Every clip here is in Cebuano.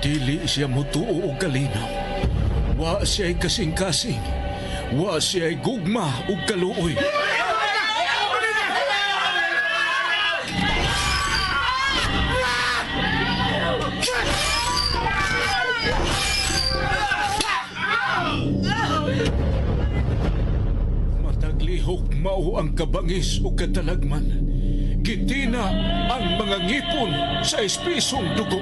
Dili siya mutuo og kalinaw. Wa siya'y kasing-kasing. Wa siya'y gugma ug kaluoy. Mataglihok mao ang kabangis ug katalagman. Gitina ang mga ngipon sa espisong dugo.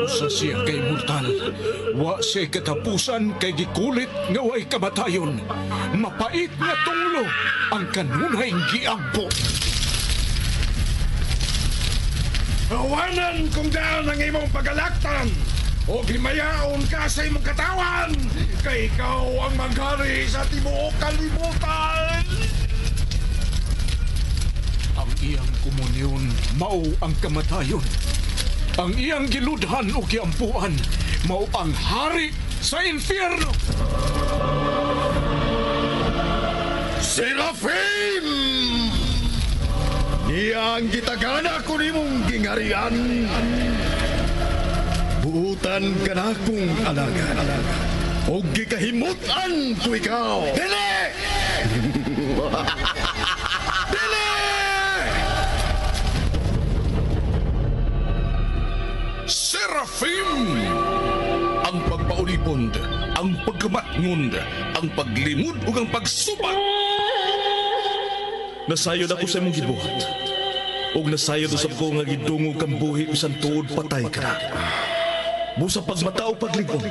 Usa siya kay mortal. Wa siya katapusan kay gikulit nga way kamatayon. Mapait nga tunglo ang kanunay giampo. Awanan kung daan ang imong pagalaktan o himayaon ka sa imong katawan kay ikaw ang maghari sa tibuok kalibutan. Ang iyang komunyon mao ang kamatayon. Ang iyang giludhan o giampuan mao ang hari sa impyerno. Serafim! Niya ang gitagana ko nimong gingarian. Buutan ka na kong alagad. O gikahimutan ko ikaw. Dili! Dili! Serafim! Ang pagpaulipon, ang pagkamatngon, ang paglimod ug ang pagsubat. Nasayod ako sa imong gibuhat. Ug nasayod usab ko nga gidungog kang buhi bisan tuod patay ka na. Busa pagmata o paglig-on,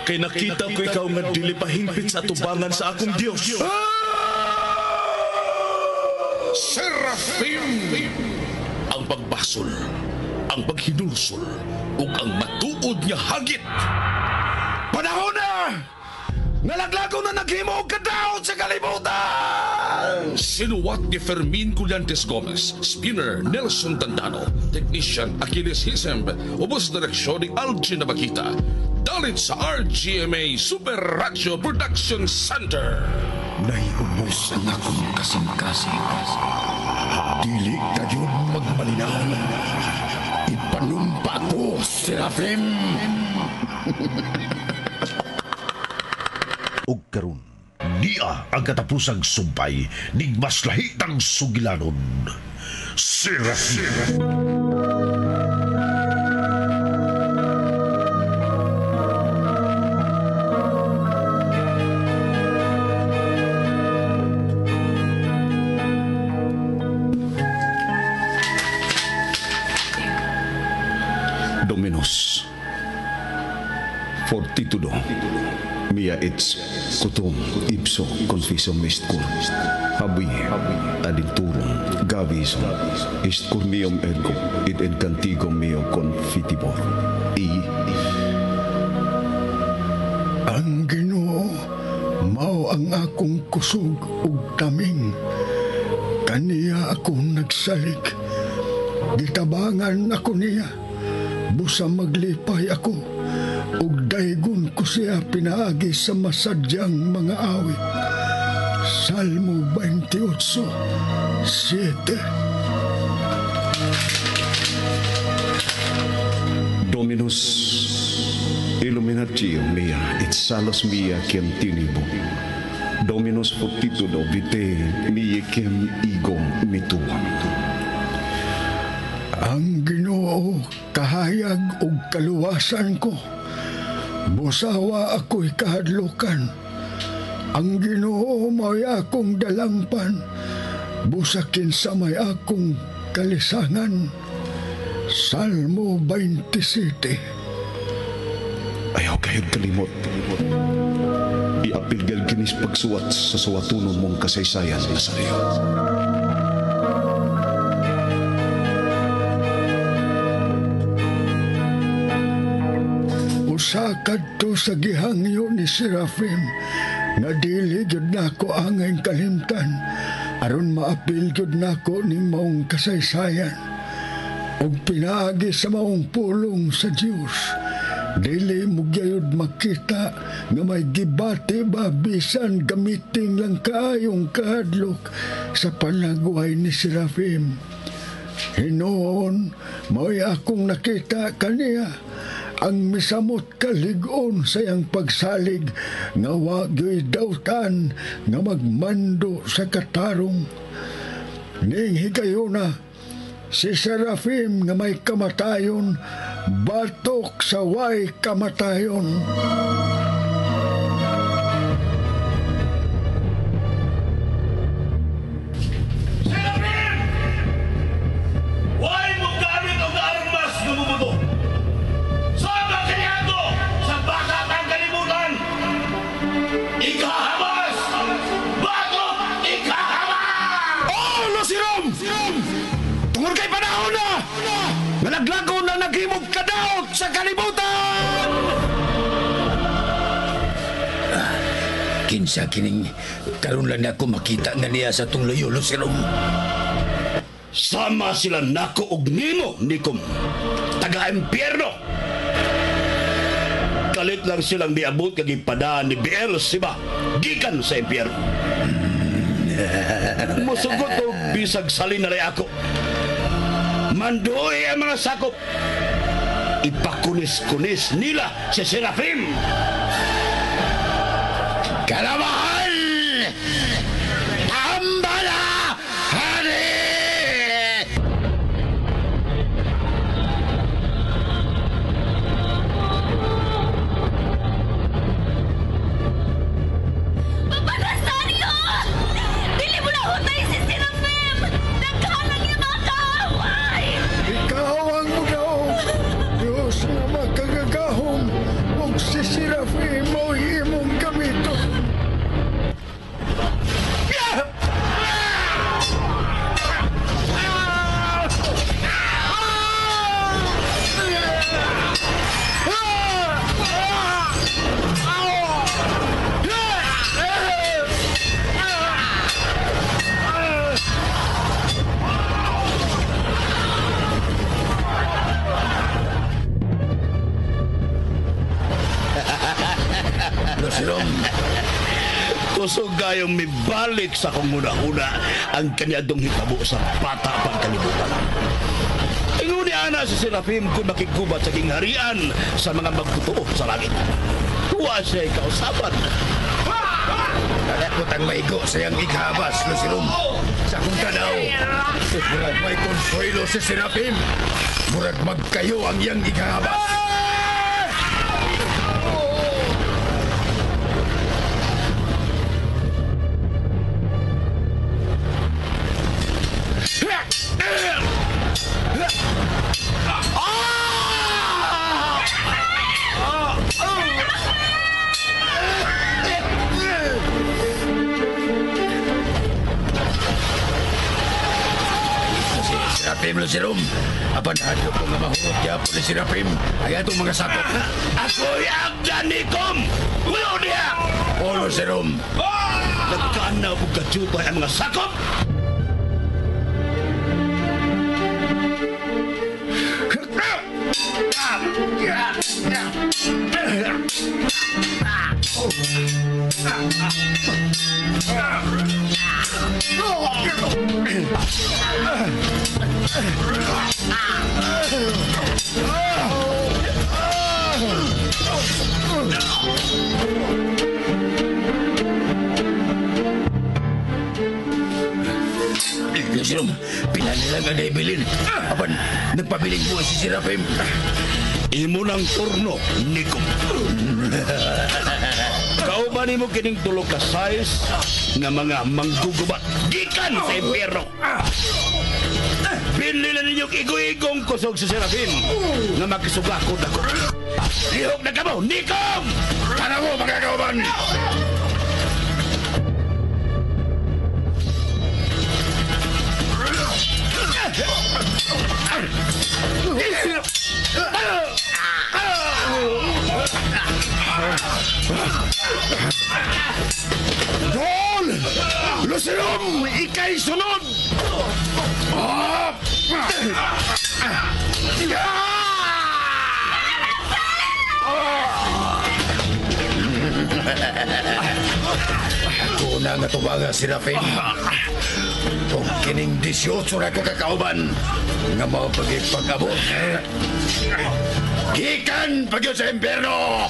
kay nakita ko ikaw nga dili pa hingpit sa atubangan sa akong Dios. Serafim! Ang pagbasol, ang paghinulsol, ug ang matuod nga hagit. Panahon na! Nalaglago na naghimo og kadaot sa kalibutan! Sinuwat ni Fermin Collantes Gomez, Spinner Nelson Tandano, Technician Achilles Hisemb, ubos direksyon ni Algin Nabakita. Dalit sa RGMA Super Radio Production Center. Naiubos ang akong kasing-kasing. Dili kayo magmalinaw. Ipanumpa ko, Serafim! Og karon niya ang katapusang sumpay ning mas lahitang sugilanon. Serafim! Dominus fortitudo mia et scutum ipso confissum est cor habi adinturum gavis est cor meum ergo et in cantigum meo confitibor i. Ang Ginoo mao ang akong kusog ug taming. Kaniya ako nagsalig. Gitabangan ako niya. Busa maglipay ako. Ug daygon ko siya pinaagi sa masadyang mga awit. Salmo 28:7. Dominus illuminatio mea et salus mea quem tinibo. Dominus fortitudo vitae mea quem ego metuam. Ang Ginoo kahayag ug kaluwasan ko. Busawa ako'y kahadlukan. Ang Ginoo mao'y akong dalangpan. Busa kinsa may akong kalisangan. Salmo 27. Ayaw kayo'g kalimot. Iapil gyud kinis pagsuwat sa suwatunon mong kasaysayan, Nazario. Usa kadto sa gihangyo ni Serafim nga dili gyud nako angay kalimtan aron maapil gyud nako ning maong kasaysayan ug pinaagi sa maong pulong sa Dios Dili mo gyud makita nga may gibati ba bisan gamitin lang kaayong kahadlok sa panagway ni Serafim. Hinoon, mao'y akong nakita kaniya ang misamot kalig-on sa iyang pagsalig nga wa gyoy dautan nga magmando sa katarong. Ning higayuna, si Serafim nga may kamatayon, batok sa way kamatayon. Serafim! Way mo gamit og armas nga mubuto! Sama kaniadto sa bakat ang kalibutan! Ikahamas! Batok ikahamas! Oh, Lucirom! Tungod kay panahon na! Nalaglago na naghimog kadaot sa kalibutan! Kinsa kining karon lang nako makita nga niya sa tong layo, Lucirom. Sama sila nako og nimo, Nikom. Taga-impyerno. Kalit lang silang niabot kag ipadaan ni Beelzebub gikan sa impyerno. Musugot og bisag salin na rin ako. Manduoy ang mga sakop. Ipakunis-kunis nila si Serafim. Kalamahal! Ambala! Hari! Papa Nazario! Dili mo na hutay si Serafim! Nagkalang niya mga kaaway! Ikaw ang mudaog, Diyos nga makagagahom, ug si Serafim mo'y imong gamiton. Lucirom, Kusog kayong mibalik sa akong una-una ang kanyadong hitabo sa bata pang kalibutan. Ingon ni ana si Serafim kung makigubat sa gingharian sa mga magtotoo sa langit. Wa siya kausaban. Kadakot ang maigo sa iyang ikhabas, Lucirom. Sa akong tanaw, murag may konsuelo si Serafim. Murag magkayo ang iyang ikhabas. Si Serafim, Lucirom. Apan hadlok ko nga mahurot gyapon ni Serafim ang atong mga sakop. Ako'y agdanikom! Ulo niya! O, Lucirom, Nagkanaw og kajutay ang mga sakop! Lucirom, pila nila nga naibilin. Apan, nagpabiling buhay si Serafim. Imo ng turno, Nikom. Kauban nimo kining tulo ka size nga mga manggugubat gikan sa impyerno. Bili na ninyo igo-igong kusog si Serafim nga makisugakod ako. Lihok na kamo, Nikom! Tara mo, mga kauban! Dol! Lucirom! Ika'y sunod! Ako na nga tubaga, Serafin. Kung kining 18 na ko kakauban, nga mao pagipag-abot. Gikan pag sa impyerno!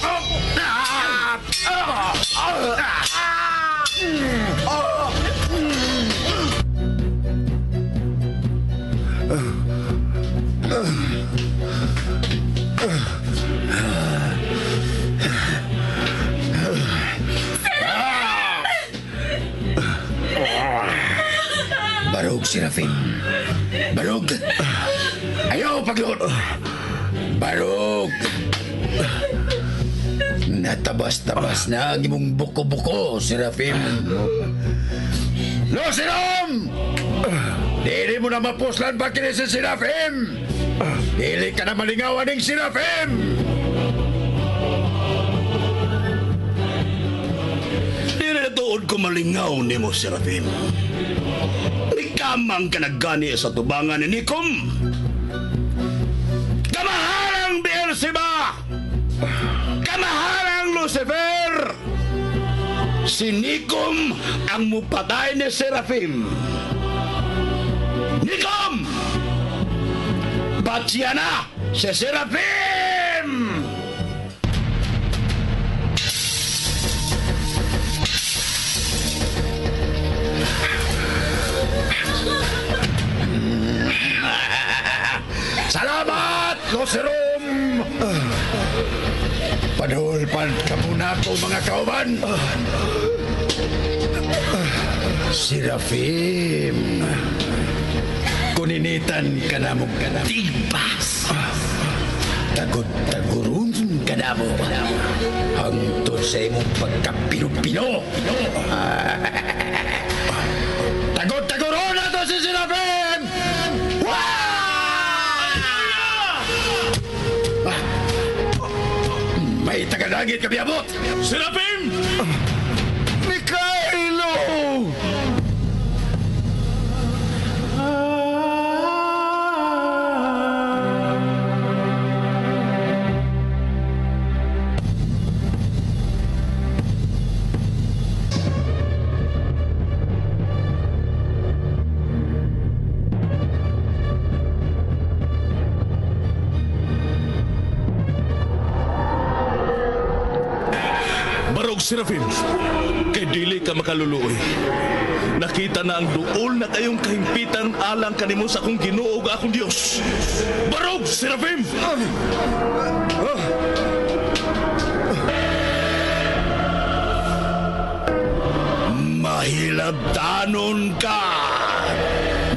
Barog, Serafin. Barog. Ayaw, pagluot. Barog. Natabas-tabas na ang imong buko-buko, Serafin. Lucinom! Dili mo na mapuslan pa kini si Serafim! Dili ka na malingawan ng Serafim! Dili na tuod ko malingaw nimo, Serafim. Ikamang ka naggani sa tubangan ni Nikom. Kamahalang Beelzeba! Kamahalang Lucifer! Si Nikom ang mupatay ni Serafim. Nikom! Patsya na si Serafim! Salamat, Lucerum! Padulpan ka muna ko, mga kauban! Serafim, kuninitan ka na mo tigbas. Tagod-taguron ka na mo. Hangtod sa imong pagkapino-pino. Tagod-taguron na to si Serafim! May tagalangit kami abot! Serafim! Mikaelo! Barog Serafim, kay dili ka makaluluoy. Nakita na ang duol na kayong kahimpitan alang kanimo sa akong Ginoo ug akong Dios. Barog Serafim! Mahilabtanon ka,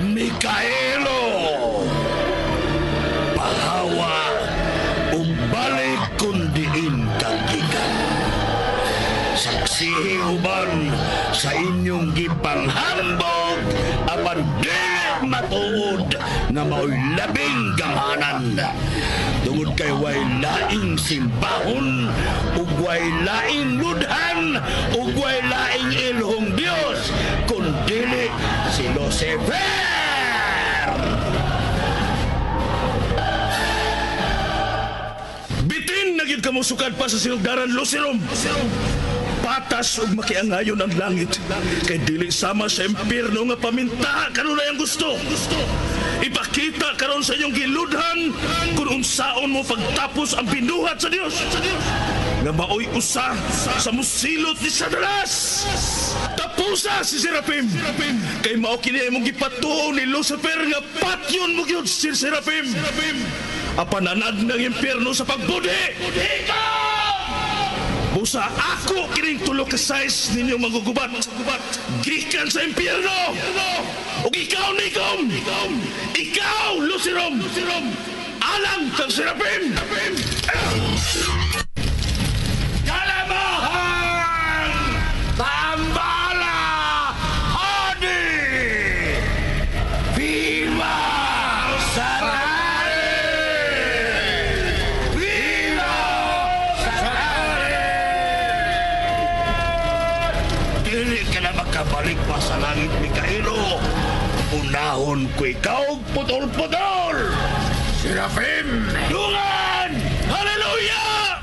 Mikaelo! Pahawa ug balik kun diin ka gikan. Saksihi uban sa inyong gipanghambog apan dili matuod nga mao'y labing gamhanan. Tungod kay way laing simbahon ug way laing ludhan ug way laing ilhong Dios kun dili si Lucifer! Bitin na gyud kamo sukad pa sa sildaran Lucerom. Patas ug makiangayon ang langit kay dili sama sa impierno nga paminta kanunay ang gusto. Ipakita karon sa inyong giludhan kung unsaon mo pagtapos ang binuhat sa Dios nga maoy usa sa musilot ni Satanas. Tapusa si Serafim kay mao kini imong gipatuo ni Lucifer nga patyon mo gyud si Serafim. Apan anad ng impierno sa pagbudhi. Busa ako kining tulo ka size ninyo magugubat. Gikan sa impyerno. Ug ikaw, Nikom. Ikaw, Lucerom. Alang kang Serafim. Kalamahan! Tambala! Hadi! Viva Satare! Viva Satare! Dili ka na makabalik pa sa langit, Mikaelo. Unahon ko ikaw, putol-putol! Serafim! Dungan! Hallelujah!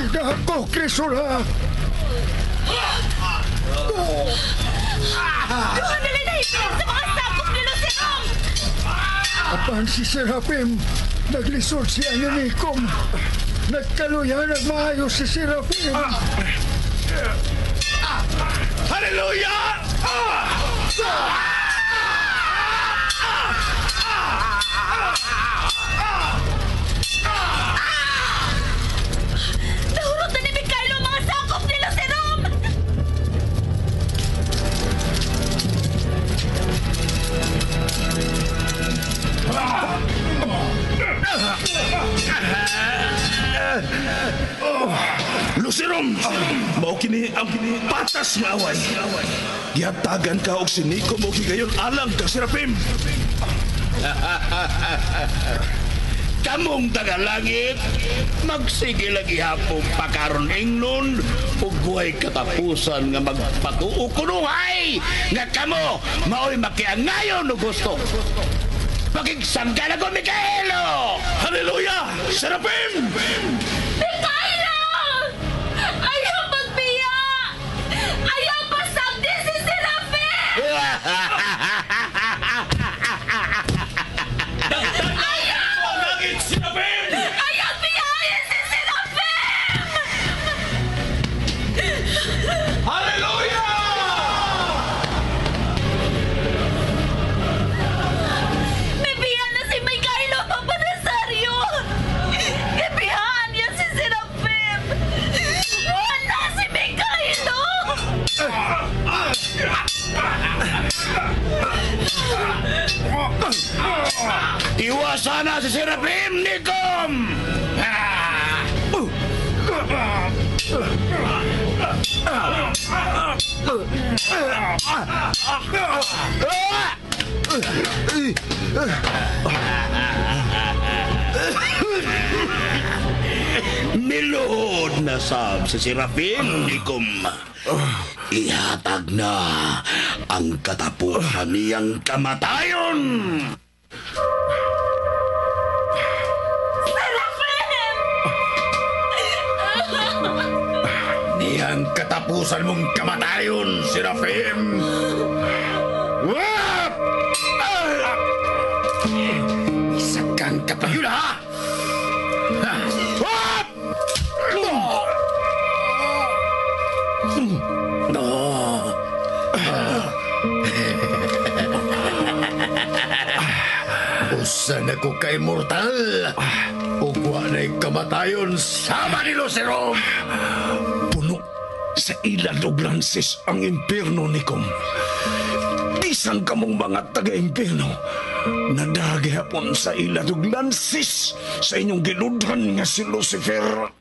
Na ako, Crisula! Duha na lang nahibilin sa mga sakop ni Lucerom! Apan si Serafim, naglisod siya ni Nikom. Nagkaluya, nagmaayos si Serafim. Hallelujah! Nahurot na ni Mikhailo ang mga sakop ni Lucerom! Lucerom! Mao kini ang patas nga away. Gihatagan ka og si Nico mo higayon alang ka Serafim. Kamong taga-langit, magsige lagi hapong pakaron ingnon ug buhay katapusan nga magpatuo kunuhay nga kamo maoy makiangayon og gusto. Pakigsanggal ako, Mikaelo! Hallelujah! Serafim! Mikhailo! Ayaw pagbiya! Ayaw pasagdi si Serafim! Langit, Serafim! Ayaw biyahin si Serafim! Hallelujah! May biya na si Mikhailo, Papa Nazario! Gibihaan niya si Serafim! Wala si Mikhailo! Iwasan na si Serafim, Nikom! Miluhod na sab si Serafim, Nikom. Ihatag na ang katapusan niyang kamatayon! Serafim! Niyang katapusan mong kamatayon, Serafim! Wap! Isa kang kapayula, ha? Wap! No. Usa na ko kay mortal. Ug wa na'y kamatayon sama ni Lucero. Puno sa ilad og lansis ang impierno nikom. Bisan kamong mga taga-impierno, nadagihapon sa ilad og lansis sa inyong giludhan nga si Lucifer.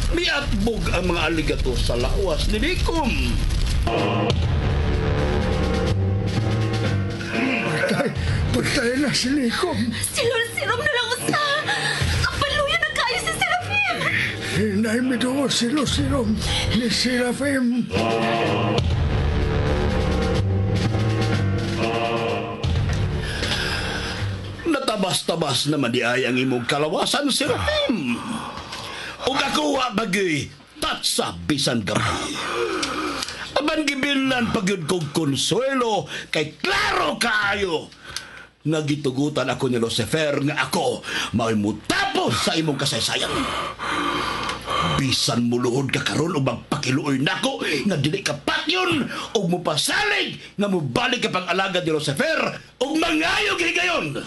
Miatbog ang mga aligato sa lawas ni Nikom. Patay, patay na si Nikom. Si Lucerom na lang usa! Ang paluya na kayo si Serafim! Hinay miduo si Lucerom ni Serafim. Natabas-tabas naman di ay ang imong kalawasan, Serafim. Ug ako wa bagay tatsa bisan gamay. Apan gibilan pagyud kog konsuelo kay klaro kaayo nga gitugutan ako ni Lucifer nga ako mao'y mutapos sa imong kasaysayan. Bisan muluhod ka karon og magpakiluoy nako nga dili ka patyon og mopasalig nga mobalik ka pang-alagad ni Lucifer og mangayog higayon.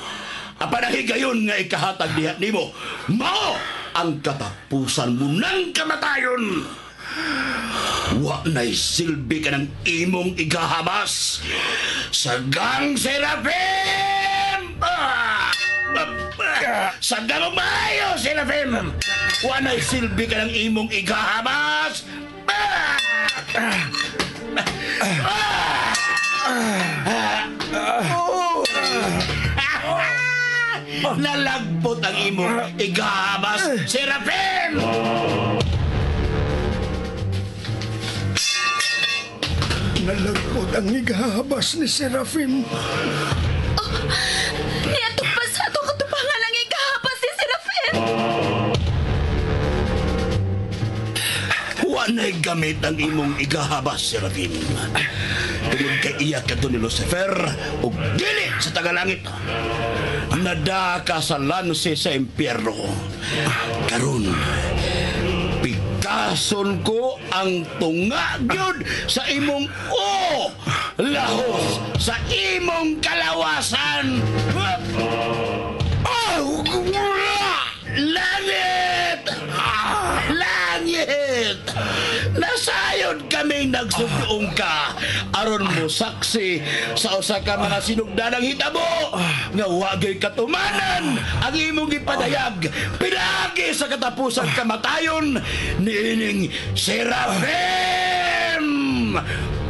Apan ang higayon nga ikahatag diha nimo mao ang katapusan mo ng kamatayon. Wa na'y silbi ka ng imong igahabas sa gang Serafim! Sa gang maayo, Serafim! Wa na'y silbi ka ng imong igahabas! Nalagpot ang imong igahabas, Serafim! Nalagpot ang igahabas ni Serafim. Oh, niadto pa sa atong katubangan ang igahabas ni Serafim. Wa na'y gamit ang imong igahabas, Serafim. Tungod kay iya ka ni Lucifer ug dili sa tagalangit. Nada ka sa lanse sa impyerno. Karon, pikason ko ang tunga gyud sa imong o lahos sa imong kalawasan. Oh, langit! Langit! Nasayod kaming nagsugyong ka aron mo saksi sa usa ka mga sinugdanang hitabo nga wa gyud katumanan ang imong gipadayag pinaagi sa katapusang kamatayon niining Serafim!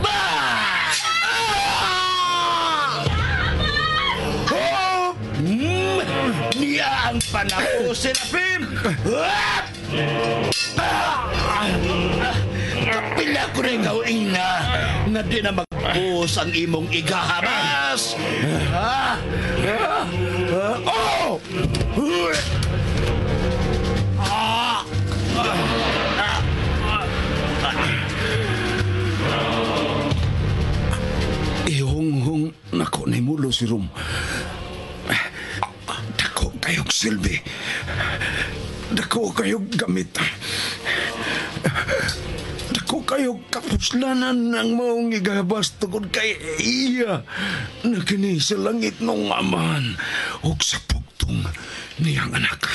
Ba! Oh! Niya ang panako, Serafim! Kapila ko rin ikaw, Ina, nga di na magpuos ang imong igahabas. Oh! Ihunghong nako ni mulo si Rom. Dako kayog silbi. Dako kayog gamit. Dako kayog kapuslanan ng maong igabas tungod kay iya na kini sa langit nung amahan ug sa pugtong niyang anak.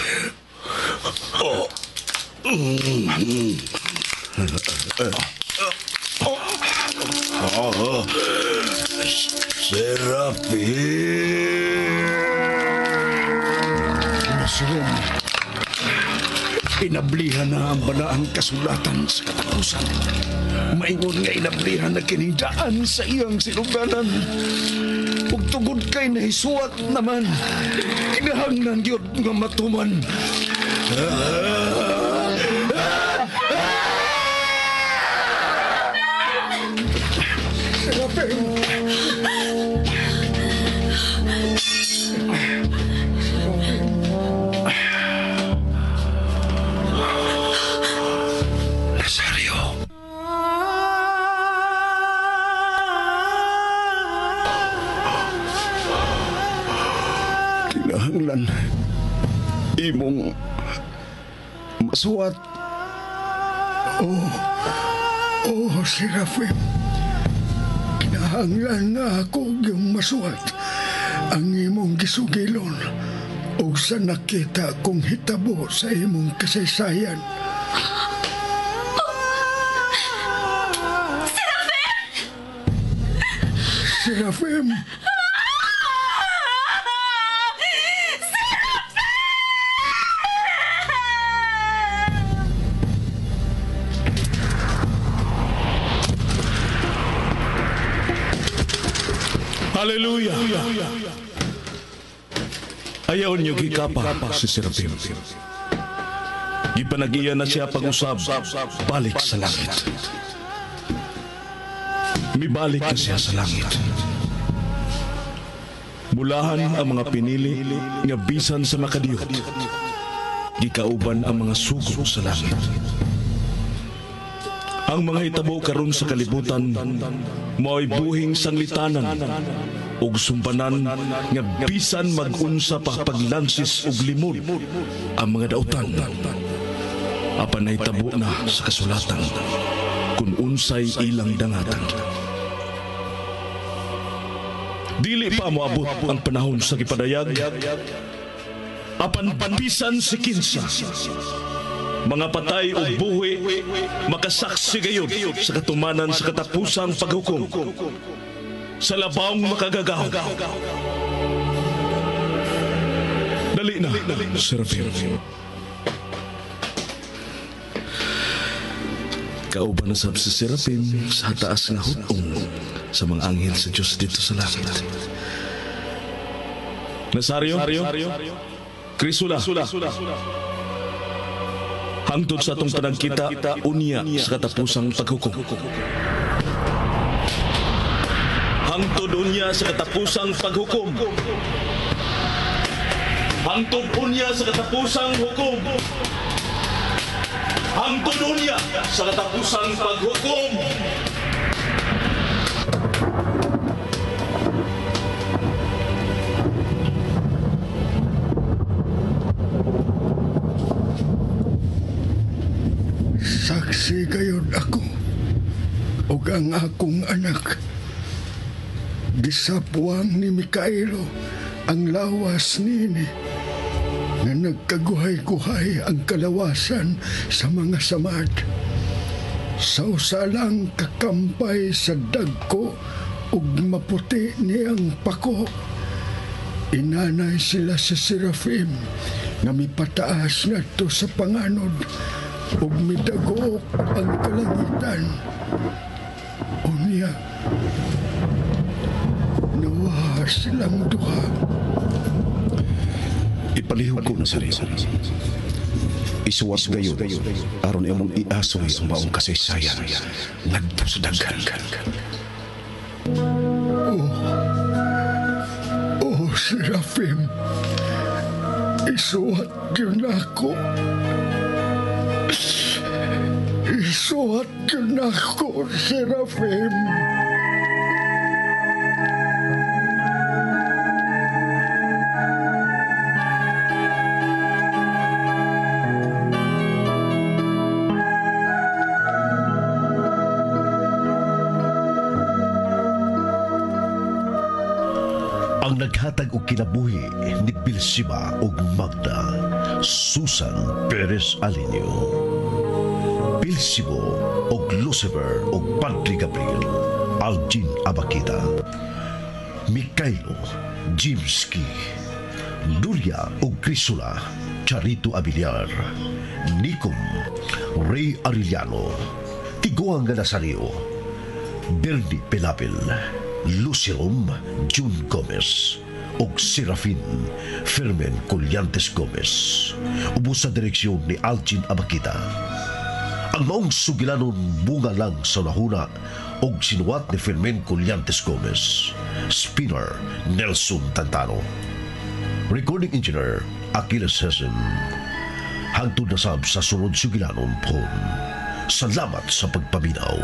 Oh. Oh. Serafim! Nasrum, inablihan na ang balaang kasulatan sa katapusan. Maingon nga inablihan na kining daan sa iyang sinuganan. Ug tungod kay nahisuwat naman, kinahanglan gyud nga matuman. Serafim! Nazario. Kinahanglan imong masuwat. Oh, Serafim. Kinahanglan nga ako yung masuwat ang imong gisugilon ug sa nakita kong hitabo sa imong kasaysayan. Serafim! Serafim! Hallelujah! Ayaw niyo gikapa si Serafim. Gipanagiya na siya pag-usab, balik sa langit. Mibalik na siya sa langit. Mulahan ang mga pinili nga bisan sa makadiyot. Gikauban ang mga sugo sa langit. Ang mga hitabo karon sa kalibutan mao'y buhing sanglitanan ug sumbanan nga bisan mag-unsa pa paglansis ug limod ang mga dautan. Apan nahitabo na sa kasulatan kung unsay ilang dangatan. Dili pa moabot ang panahon sa gipadayag, apan bisan si kinsa mga patay o buhi makasaksi gayud sa katumanan sa katapusang paghukom sa labawng makagagaw. Dali na, Serafim. Kauban na sab si Serafim sa taas nga hutong sa mga anghel sa Diyos dito sa langit. Nazario, Crisula, hangtod sa atong panagkita unya sa katapusang paghukom. Hangtod unya sa katapusang paghukom. Hangtod unya sa katapusang hukom. Hangtod unya sa katapusang paghukom. Saksi gayud ako ug ang akong anak. Gisapwang ni Mikaelo ang lawas nini nga nagkaguhay-guhay ang kalawasan sa mga samad. Sa usalang kakampay sa dagko ug maputi niyang pako. Inanay sila sa Serafim nga mipataas ngadto sa panganod ug midagook ang kalangitan. Unya, nawa silang duha. Ipalihog ko na sarili. Isuwat gayud aron imong iasoy ang maong kasaysayan ngadto sa daghan. Oh, Serafim, isuwat gyud nako. Isuwat gyud nako, Serafim. Ang naghatag og kinabuhi ni Bilsiba og Magda, Susan Perez Alinio. Bilsibo og Lucifer og Padre Gabriel, Algin Abakita. Mikaelo, Jimski. Nuria og Crisula, Charito Abiliar. Nicom, Ray Arellano. Tiguang Nazario, Bernie Pelapel, Lucirom June Gomez ug Serafin Fermin Collantes Gomez. Ubos sa direksyon ni Algin Abakita. Ang maong sugilanon bunga lang sa nahuna og sinuwat ni Fermin Collantes Gomez. Spinner Nelson Tantano. Recording Engineer Achilles Hessen. Hangtod na sab sa sunod sugilanon po. Salamat sa pagpaminaw.